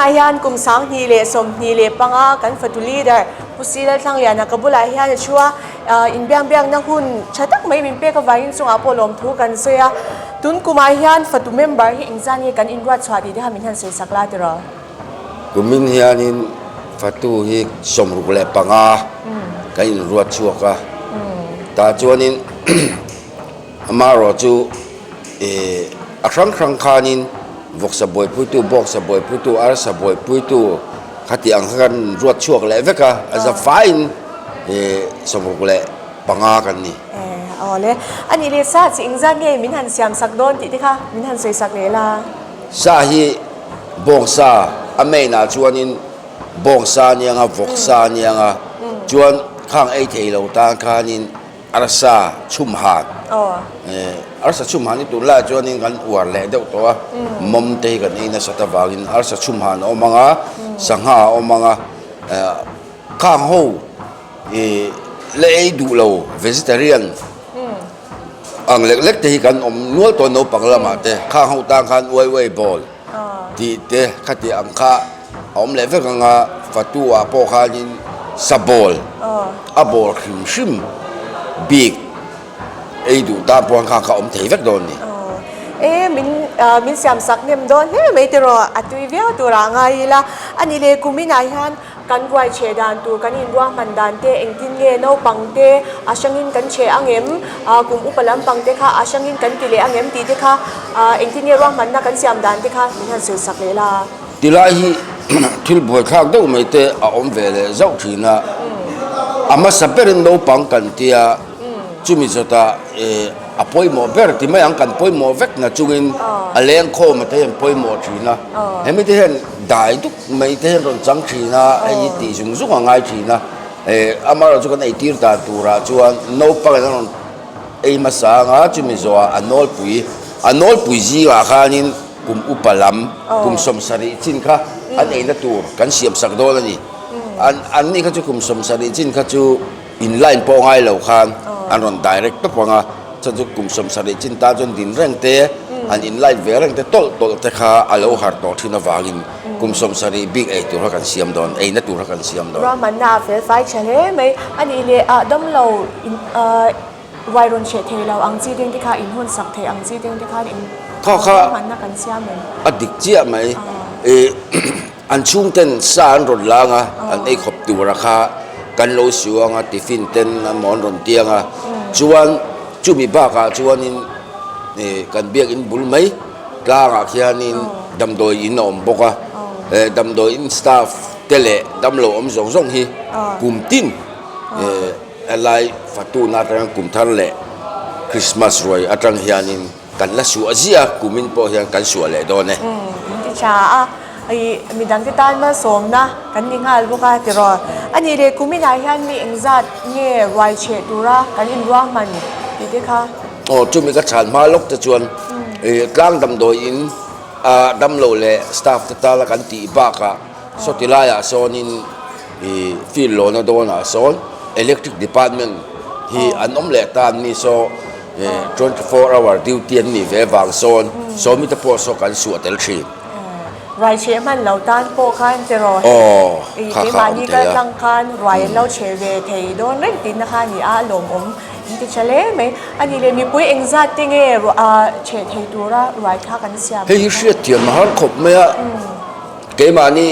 Tunah hian kum 2025 kan fatu leader Pu Si Lalthlangliana ka bulah hian a thu a, inbiakbiakna hun tha tak mai min pek avangin chungah pawh lawmthu kan sawi a. Tun kumah hian fatu member hi engzan nge kan inruat chhuah tih te kha min han sawi sak la tiraw? Kumin hianin fatu hi 65 kan inruat chhuak a, tah chuanin amaherawhchu a hrang hrang khanin vawksa buaipuitu, bawksa buaipuitu, arsa buaipuitu khati ang kha kan ruat chhuak leh vek a, a za faiin 65 kan ni. Awle, a nih leh sa chi engzat nge min han siam sak dawn tih te kha min han sawi sak leh la. Sa hi bawngsa a main ah chuanin bawngsa a niang a, vawksa a niang a, chuan khang ei thei lo tan khanin Arsa chhum han Arsa chhum han hi tunlaiah chuanin kan uar leh deuh tawh a, mawm te hi kan ei nasat avangin arsa chhum han a awm ang a, sangha a awm ang a, khang ho ih la ei duh lo vegetarian ang lek lek te hi kan awm nual tawh naupang lamah te, khang ho tan khan uai uai bawl tih te khati ang kha. A awm leh vek ang a, fatu ah pawh khanin sa bawl a bawl hrim hrim bik ei duh tan pawh khan kha awm thei vek dawn a ni. E min min siam sak hnem dawn hle mai tiraw a tui viau turah ngai ila a ni le kuminah hian kan ruai chhe dan tur kan inruahman dan te engtin nge naupang te a hrangin kan chhe ang em kum upa lampang te kha a hrangin kan ti leh ang em tih te kha engtin nge ruahmanna kan siam dan te kha min han sawi sak leh la. Tilai hi thil buaithlak deuh mai te a awm ve leh zauh thin a, a hmasa berin naupang kan tia chumi zawtah a pawimawh ber ti mai ang kan pawimawh vek na chungin a lengkhawm a te hian pawimawh thin a, hemi te hian dai duk mai te hian rawn chang thin a, hei hi tih zung zung a ngai thin a, amaherawhchu chu kan eitir dan turah chuan naupangin an rawn ei hmasa ang a, chumi zawhah a nawlpui a nawlpui zingah khanin. Kum upa lam, kum 70 chin kha an eina tur kan siam sak dawn a ni. An an ni kha chu kum 70 chin kha chu in line pawh ngai lo khan an rawn direct tawp ang a, chuan chu kum 70 chin tan chuan din reng te, an in line ve reng te tawlh tawlh te kha a lo har tawh thin avangin kum 70 bik ei tur kha kan siam dawn, eina tur kha kan siam dawn. Ruahmanna a fel fai tha hle mai. A nih leh ah damlo in ah. Ruai rawn hreh thei lo ang chi deng te kha in hawn sak thei ang chi deng te khan in Kha kha hmanna kan siam em? A dik chiah mai. I an chhungten sa an rawn lang a, an ei khawp tura kha kan lo suang a, tiffin ten an maw an rawn tiang a. Chuan chumi bakah chuanin i kan biakin bul mai tlangah khianin damdawi in a awm bawk a. Damdawi in staff te leh damlo awm zawng zawng hi kum tin i Helai Fatuna atanga kum thar leh Christmas ruai atang hianin kan la suah ziah a, kumin pawh hian kan suah leh dawn e. Min ti tha a, ih midangte tan malsawmna kan ni nghal bawk a tiraw. A nih leh kuminah hian mi engzat nge ruai chheh tura kan inruahman tih te kha? Aw chumi ka chhan hma lawk te chuan ih tlang damdawi in a damlo leh staff te tala kan tih bakah Sawti laiah sawnin ih field lawna dawnah sawn electric department hi an awm leh ta an ni saw ih 24 hour duty an nih ve vang sawn sawmi te pawh saw kan suah tel thin. Ruai chheh hman lo tan pawh khan tiraw hei ih keimahni kal tlang khan ruai an lo chheh ve thei dawn reng tihna kha a ni a, a lawmawm in ti tha hle mai. A nih leh mipui engzat te nge chheh thei tura ruai kha kan siam? Hei hi hriatthiam a har khawp mai a. Keimahni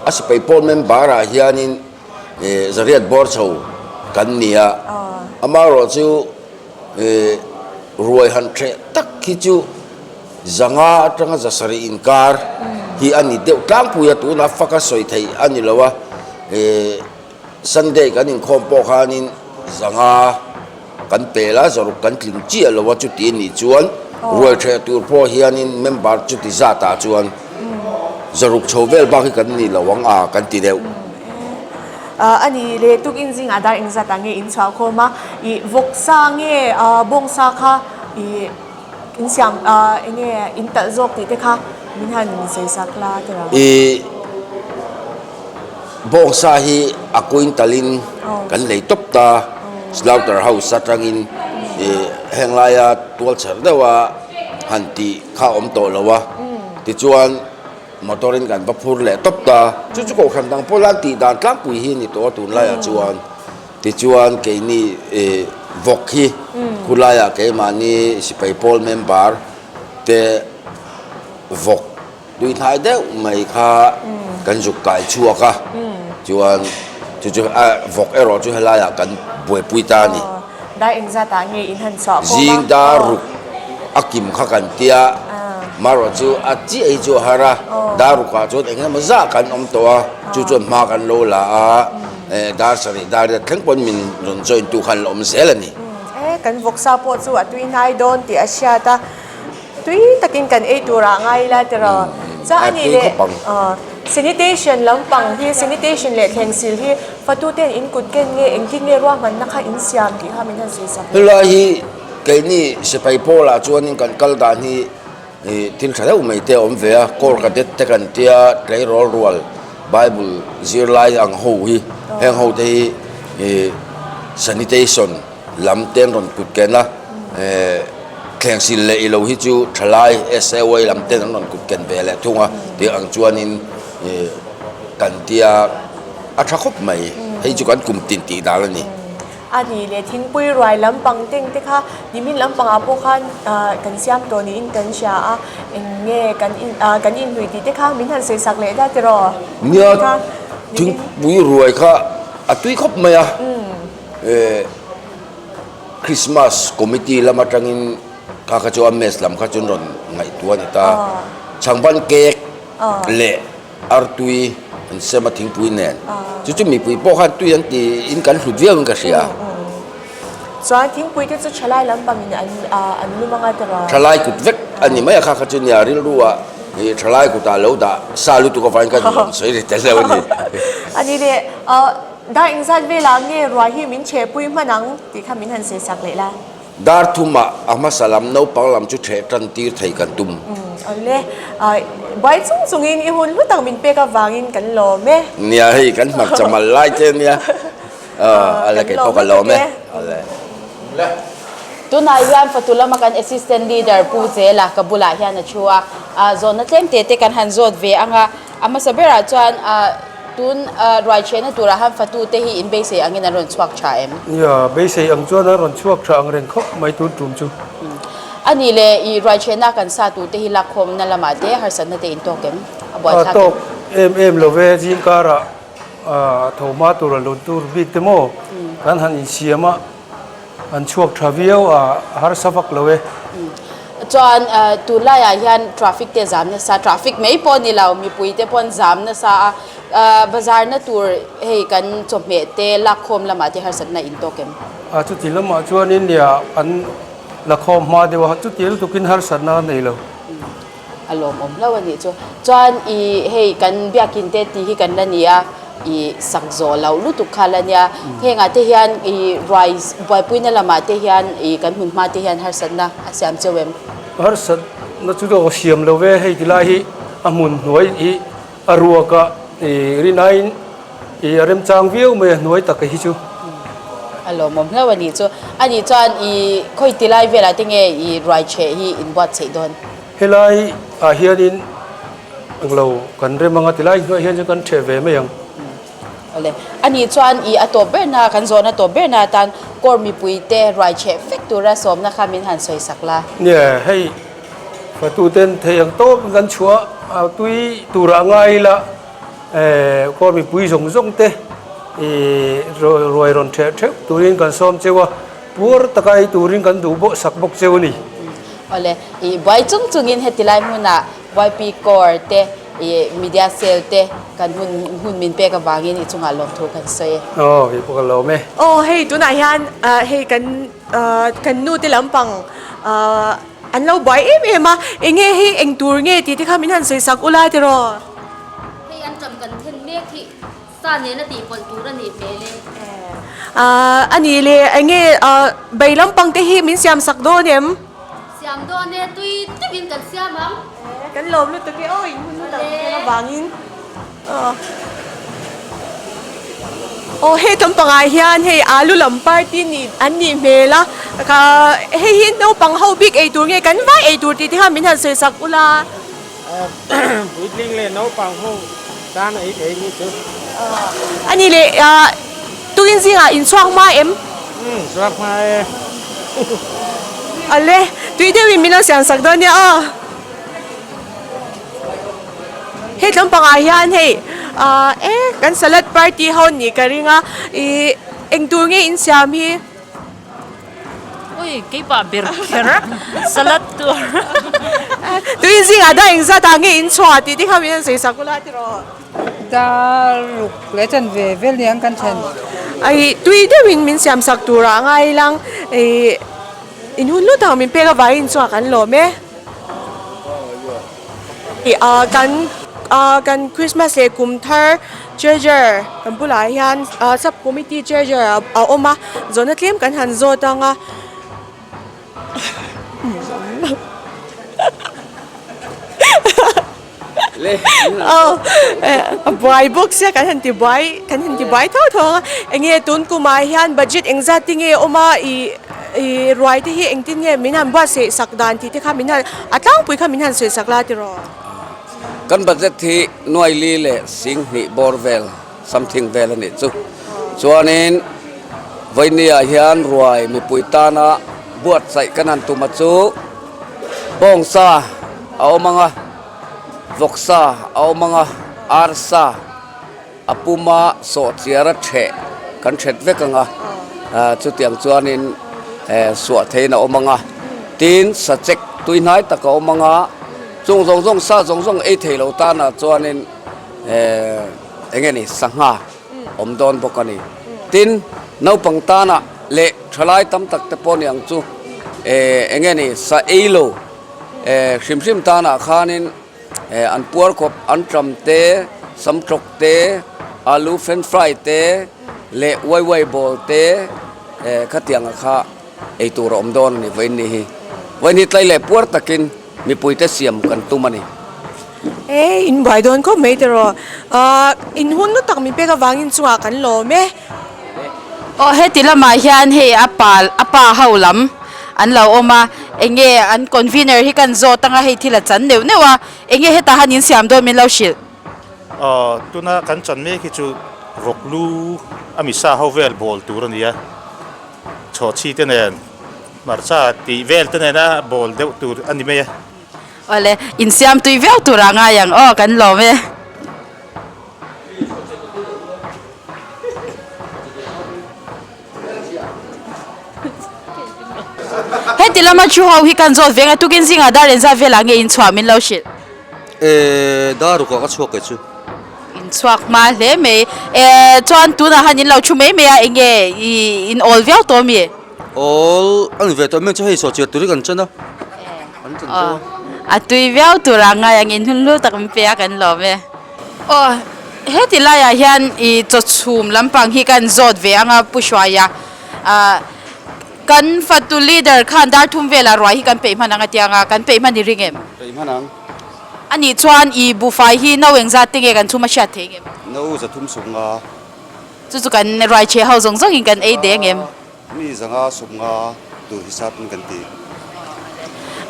a sipai pawl member ah hianin zariat bawr chho kan ni a, amaherawhchu ruai han hreh tak hi chu zanga atanga zasarih inkar hi a ni deuh tlangpui a, tunah fak a sawi theih a ni lo a, Sunday kan inkhawm pawh khanin zanga kan pel a, zaruk kan tling chiah lo a, chuti a nih chuan ruai hreh tur pawh hianin member chuti zatah chuan zaruk chho vel bak hi kan ni lo ang a kan ti deuh. A ni leh tukin zingah dar engzatah nge in chhuah khawm a, ih vawksa nge bawngsa kha ih in siam eng nge in talh zawk tih te kha min han sawi sak la ti lo. Ih Bawngsa hi a quintal-in kan lei tawp ta, slaughter house atangin ih heng laia tual chher deuha han tih kha a awm tawh lo a, tichuan. Motor in kan va phur leh tawp ta. Chu chu kohhran dang pawh lan tih dan tlangpui hi a ni tawh a tunlaiah chuan. Tichuan keini vawk hi khulaiah keimahni sipai pawl member te vawk tui hnai deuh mai kha kan zuk kai chhuak a. Chuan chu chu vawk erawh chu helaiah kan buaipui ta a ni. Dar engzat ah nge in han chhuah khawm a? Zing dar ruk a kim kha kan tia, marawh chu a chiah hi chu a har a, dar rukah chuan eng emaw zah kan awm tawh a, chu chuan hma kan lo la a, dar sarih dar riat thleng pawn min rawn join tu khan la awm zel a ni. E, kan vawksa pawh chu a tui hnai dawn tih a hriat a. Tui takin kan ei turah ngai ila tiraw? Chuan a nih leh sanitation lampang hi sanitation leh thlengsil hi fatuten in kut ken nge engtin nge ruahmanna kha in siam tih kha min han sawi sak leh. Helai hi keini sipai pawlah chuanin kan kal dan hi thil tha deuh mai te a awm ve a, Corps Cadet te kan tia tleirawl rual Bible zirlai ang ho hi heng ho te hi sanitation Lam te an rawn kut ken a, thlengsil leh ilo hi chu thalai SAY lam ten an rawn kut ken ve leh thung a, tih ang chuanin kan tia a tha khawp mai, hei chu kan kum tin tih dan a ni. A ni leh thingpui ruai lampang teng te kha nimin lampangah pawh khan kan siam tawh niin kan hria a, eng nge kan in kan inhlui tih te kha min han sawi sak leh dah tiraw? Nia, thingpui ruai kha a tui khawp mai a. Christmas committee lam atangin kha kha chu a mess lam kha chu an rawn ngaihtuah a ni ta. Chhangban cake leh artui an sem a thingpui nen. Chu chu mipui pawh khan tui an ti in kan hlut viau in ka hria. Chuan thingpui te chu thalai lampangin an an lum anga tiraw? Thalai kut vek a ni mai a kha kha chu nia rilru ah thalai kutah lo dah sa lutuk avangin ka rawn sawi ri tel lo a ni. A ni le. Dar engzat velah nge ruai hi min chhehpui hman ang tih kha min han sawi sak leh la. Dar thumah a hmasa lam naupang lam chu ṭheh ṭan tir thei kan tum. Awle, buai chung chungin i hun hlu tak min pek avangin kan lawm e. Nia hei kan hmarcha mal lai che nia, awle kei pawh ka lawm e. Awle. Tunah hian fatu lama kan Assistant Leader Pu Zela ka bulah hian a thu a, zawhna tlem te te kan han zawt ve ang a, a hmasa berah chuan Tun ruaichhehna turah han fatute hi in beisei angin an rawn chhuak tha em? Nia, beisei ang chuan an rawn chhuak tha ang reng khawp mai tun tum chu. A nih leh i ruaichhehna kan sa turte hi lakkhawmna lamah te harsatna te in tawk em? A buaithlak em? A tawk em em lo ve, zingkarah tho hma tur a lun tur bik te maw kan han insiam a. An chhuak tha viau a, a harsa vak lo e. Chuan tunlaiah hian traffic te zam nasa, traffic mai pawh ni lo, mipui te pawh an zam nasa a, bazar na tur hei kan chawhmeh te lakkhawm lamah te harsatna in tawk em? A chuti lamah chuanin nia an lakhawm hma deuh a, chuti lutukin harsatna a nei lo. A lawmawm hlauh a nih chu. Chuan i hei kan biakin te tih hi kan la ni a, i sak zawh loh lutuk kha la nia. Hengah te hian i ruai buaipuina lamah te hian i kan hmun hma te hian harsatna a siam cheu em? Harsatna chu dawh siam lo ve, hei tilai hi a hmun hnuai hi A ruak a i rinaiin i a remchang viau mai a hnuai tak hi chu. A lawmawm hlauh a nih chu. A nih chuan i khawi ti lai velah te nge i ruai chheh hi in buat chheih dawn? Helai ah hianin englo kan rem anga ti lai hnuaiah hian chuan kan chheh ve mai ang. Awle. A nih chuan i a tawp berna kan zawhna tawp berna atan Corps mipui te ruai chheh vek tura sawmna kha min han sawi sak la. Nia hei. Fatuten thei ang tawp in kan chhuah a tui turah ngai ila khaw mipui zawng zawng te ih ruai rawn theh theuh turin kan sawm cheu a, puar taka ei turin kan duh bawk sak bawk cheu a ni. Awle, ih buai chung chungin heti lai hmunah YP Corps te ih Media Cell te kan hun hun min pek avangin i chungah lawmthu kan sawi e. Aw, kei pawh ka lawm e. Aw, hei tunah hian hei kan kan nu te lampang An lo buai em em a, enge hei eng tur nge tih te kha min han sawi sak ula tiraw? Hei an ṭam kan then mek hi sa nena tih pawlh tur a nih hmel e. A nih le, enge bei lampang te hi min siam sak dawn em? Siam dawn e, tui deuhin kan siam ang. Kan lawm lutuk e aw, in hun lutak vel avangin. Aw hei lampangah hian hei alu lam party ni an nih hmel a hei hi naupang ho bik ei tur nge kan vai ei tur tih te kha min han sawi sak ula. Puitling leh naupang ho tan a ei thei ni chu. A ni leh tukin zingah in chhuak hma em? Umm chhuak hma e. Awle, tui deuhin min lo siam sak dawn nia aw. Hei tlampangah hian hei e kan salad party ho nih ka ring a, ih engtur nge in siam hi? Ui keipah ber kher salad tur. Tui zingah dah engzat ah nge in chhuah tih te kha min han sawi sak ula tiraw. Dar ruk leh chan ve vel niang kan then. Ai tui deuhin min siam sak turah a ngai lang ih in hun lut ang min pek avangin chhuah kan lawm e. Ah kan ah kan Christmas leh kum thar treasure kan bulah hian ah sub committee treasure a awm a zawhna tlem kan han zawt ang a aw a buai bawk sia kan han ti buai kan han ti buai tho tho ang a eng nge tun kumah hian budget engzat te nge a awm a ih Ih ruai te hi engtin nge min han buatsaih sak dan tih te kha min han a tlangpui kha min han sawi sak la tiraw? Kan budget hi nuaili leh singhnih bawr vel something vel a nih chu. Chuanin vawinia hian ruai mipui tana buatsaih kan han tum a chu bawngsa a awm ang a, vawksa a awm ang a, arsa, A puma sawhchiara ṭheh kan ṭhet vek ang a, chutiang chuanin suah theiin a awm ang a, tin sachek tui hnai tak a awm ang a, chung zawng zawng sa zawng zawng ei thei lo tanah chuanin eng nge ni sangha awm dawn bawk a ni. Tin, naupang tanah leh ṭhalai tam tak te pawh ni ang chu eng nge ni sa ei lo hrim hrim tanah khanin, An puar khawp an ṭam te, samṭawk te, alu french fry te leh wai wai bawl te khatianga kha ei tur a awm dawn a ni vawiin ni hi. Vawiin hi tlai leh puar takin mipuite siam kan tum a ni. E, in buai dawn khawp mai tiraw. In hun lu tak min pek avangin chungah kan lawm e. Aw heti lamah hian hei a pa a pa ho lam an lo awm a eng nge an convener hi kan zawt anga hei thil a chan neuh neuh a eng nge hetah han insiam dawn min lo hrilh. Aw tuna kan chan mek hi chu vawk lu a misa ho vel bawl tur a ni a chhawhchhi te nen hmarcha tih vel te nena bawl deuh tur a ni mai a. Awle insiam tui viau turah ngai ang aw kan lawm e. Heti lama thu ho hi kan zawt veng a, tukin zingah dar engzat velah nge in chhuah min lo hrilh? Eh, dar rukah ka chhuak kei chu. In chhuak hma hle mai. Eh, chuan tunah han in lo thu mai mai a, eng nge i in awl viau tawh ami? Awl a ni ve tawh mai chu hei sawhchiar tur hi kan chen a. An chen teuh a. A tui viau turah ngai ang in hun hlu tak min pe a kan lawm e. Aw, heti laiah hian i chawchhum lampang hi kan zawt ve ang a Pu Hruaia. Ah, kan fatu leader khan dar thum velah ruai hi kan peih hman ang a tia ang a, kan peih hman i ring em? Peih hman ang. A nih chuan i buhfai hi no engzat te nge kan chhum a hriat thei ngem? No zathum suk nga. Chu chu kan ruai chhe ho zawng zawngin kan ei deng em? Mi zanga suk nga tur hisap in kan ti.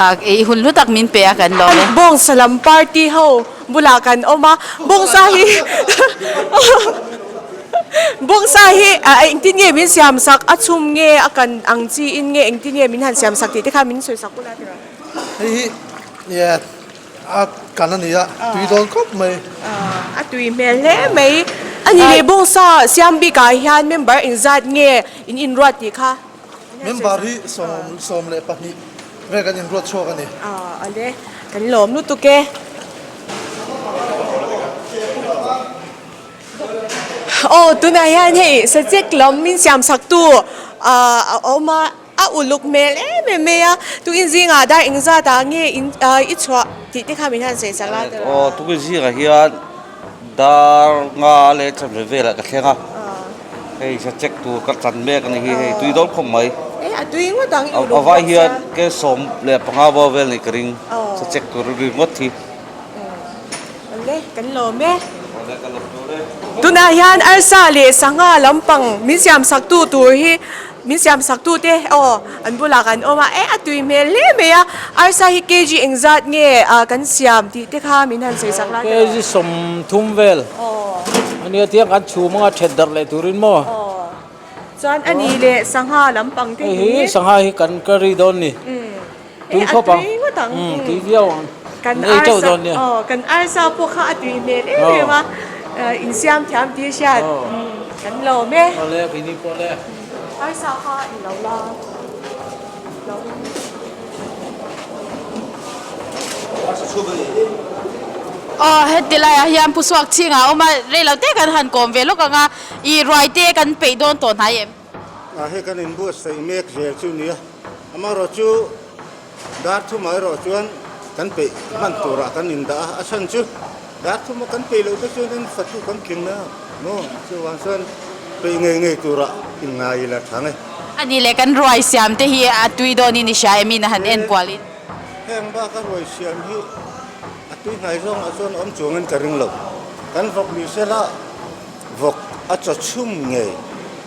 Ah, i hun hlu tak min pe a kan lawm e. Bawngsa lam party ho bulah kan awm a, bawngsa hi bawngsa hi engtin nge min siam sak, a chhum nge a kan ang chi in nge engtin nge min han siam sak tih te kha min sawi sak ula tiraw. Hei hi A kan a ni a, tui dawn khawp mai. A tui hmel hle mai. A ni leh bawngsa siam bikah hian member engzat nge in inruat tih kha? Member hi 12 vel kan inruat chhuak a ni. Ale, kan lawm lutuk e. Aw, tunah hian hei sachek lam min siam saktu a awm a. A uluk hmel em em mai a, tukin zingah dar engzat ah nge in i chhuah tih te kha min han sawi sak la tawh. Aw tukin zingah hian dar nga leh chanve velah ka thleng a, hei sa check tur ka chan mek a ni hi hei tui dawn khawp mai. E a tui ngawt ang i uluk bawk sia. A vai hian ke 15 bawr vel nih ka ring sa check tur ringawt hi. Awle kan lawm e. Tunah hian arsa leh sangha lampang min siam sak tu tur hi. Min siam sak tu te aw an bulah kan awm a, e a tui hmel hle mai a, arsa hi kg engzat nge kan siam tih te kha min han sawi sak lai te Kg 30 vel ania tiang kan chhum anga then darh leh turin maw. Aw chuan a ni leh sangha lampang te hi. Hei hi sangha hi kan curry dawn ni. E a tui ngawt ang. Tui viau ang. Kan arsa aw kan arsa pawh kha a tui hmel em em a, insiam thiam tih a hriat kan lawm e. Awle keini pawh le. Arsa kha i lo la lo. Aw heti laiah hian Pu Suak chhingah a awm a, rei lo te kan han kawm ve lawk ang a, i ruai te kan peih dawn tawh hnai em? Ah hei kan inbuatsaih mek zel chu nia, amaherawh chu dar thumah erawh chuan kan peih hman turah kan indah a, a chhan chu dar thuma kan peih loh te chuan in fatu kan tling a maw chuvang chuan peih ngei ngei turah inngai ila tha nge. A nih leh kan ruai siam te hi a tui dawnin i hria em in a han en kualin? Heng baka ruai siam hi a tui hnai zawngah chuan awm chuangin ka ring lo, kan vawk ni sela. Vawk a chaw chhum ngei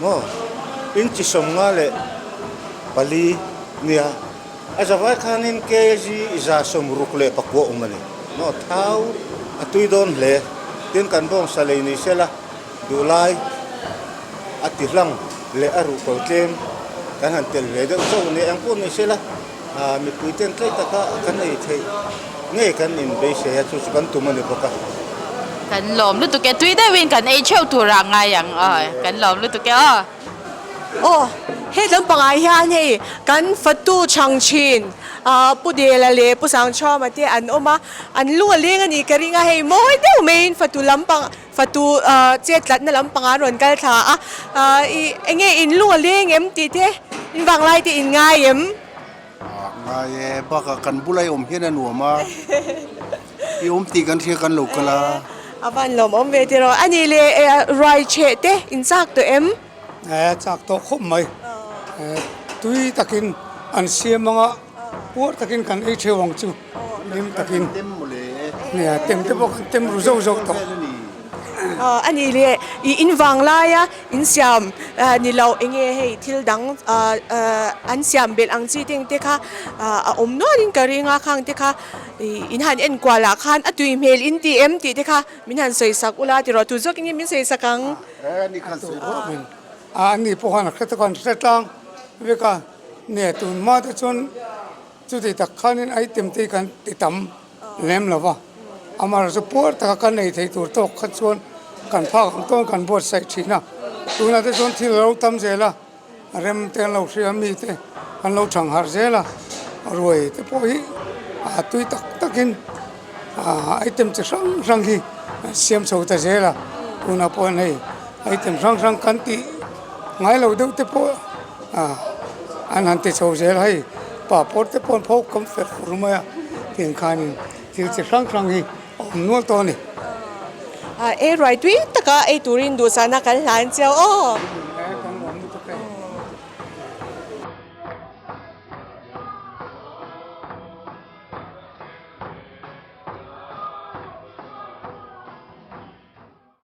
maw? Inchi 54 nia, a zavai khanin kg 69 awm a ni maw? Thau a tui dawn hle, tin kan bawngsa lei ni sela duhlai a ti hlang leh a ruh ko tlem kan han tel ve deuh chauh a ni, engpawh ni sela. Mipui ten tlai taka kan ei theih ngei kan inbeisei a, chu chu kan tum a ni bawk a. Kan lawm lutuk e, tui deuhin kan ei theuh turah ngai ang aw, kan lawm lutuk e aw. Aw, he lampangah hian hei kan fatu chhang thin Pu Dela leh Pu Sangchhuama te an awm a, an lung a leng a nih ka ring a, hei mawi deuh maiin fatu lampang fatu chet tlatna lampangah an rawn kal thla a, ih enge in lung a leng em tih te in vanglai te in ngai em? Ngai e, bakah kan bula i awm hian a nuam a, i awm tih kan hria kan lo kal a. A van lawmawm ve tiraw. A nih leh ruai chheh te in chak tawh em? E chak tawh khawp mai. Tui takin an siam anga puar takin kan ei theu ang chu hlim takin. Nia tem te pawh kan tem ru zauh zauh tawh. A nih leh i in vang laia in siam ni lo enge hei thil dang an siam belh ang chi teng te kha a awm nualin ka ring a khang te kha in han enkual ah khan a tui hmel in ti em tih te kha min han sawi sak ula ti rawh tu zawk in nge min sawi sak ang. A ni pawh khan a hre tak a, an hre tlang vek a, nia tun hma te chuan chuti tak khanin item te hi kan ti tam lem lo va, amaherawh chu puar taka kan ei theih tur tawk kha chuan kan phak ang tawn kan buatsaih thin a, tunah te chuan thil a lo tam zel a. Rem te an lo hria mi te an lo chang harh zel a, ruai te pawh hi a tui tak takin item chi hrang hrang hi an siam chho ta zel a, tunah pawh hian hei item hrang hrang kan tih ngai lo deuh te pawh an han ti chho zel a, hei papawr te pawh an pho kam fer fur mai a tiang khanin thil chi hrang hrang hi a awm nual tawh a ni. E ruai tui taka ei turin duhsahna kan hlan chiau aw.